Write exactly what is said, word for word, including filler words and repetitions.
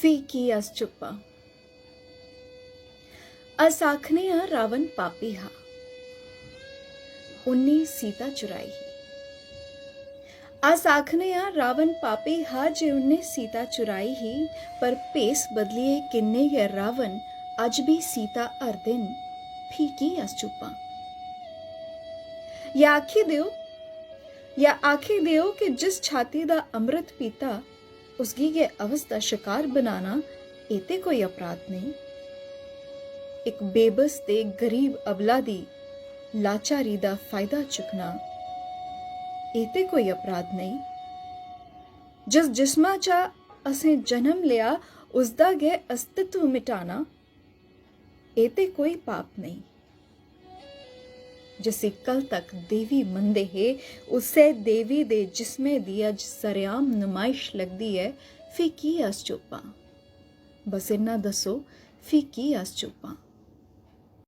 फ्ही की अस चुप्प आं? अस आखने आं रावण पापी हा, उन्नी सीता चुराई ही। अस आखने आं रावण पापी हा जे उन्ने सीता चुराई ही, पर भेस बदलियै किन्ने गै रावण अज्ज बी सीता हरदे न, फ्ही की अस चुप्प आं? या आखी देओ, या आखी देओ कि जिस छाती दा अमृत पीता, उसगी गै अवस दा शकार बनाना, एह् ते कोई अपराध नेईं। इक बेबस ते गरीब अबला दी लाचारी दा फायदा चुक्कना, एह् ते कोई अपराध नेईं। जिस जिस्मा चा असें जन्म लेआ, उसदा गै अस्तित्व मिटाना, एह् ते कोई पाप नेईं। जिसी कल तक देवी मनदे हे, उस्सै देवी दे जिस्मै दी अज्ज सरेआम नमाइश लगदी ऐ, फ्ही की अस चुप्प आं? बस इन्ना दस्सो, फ्ही की अस चुप्प आं?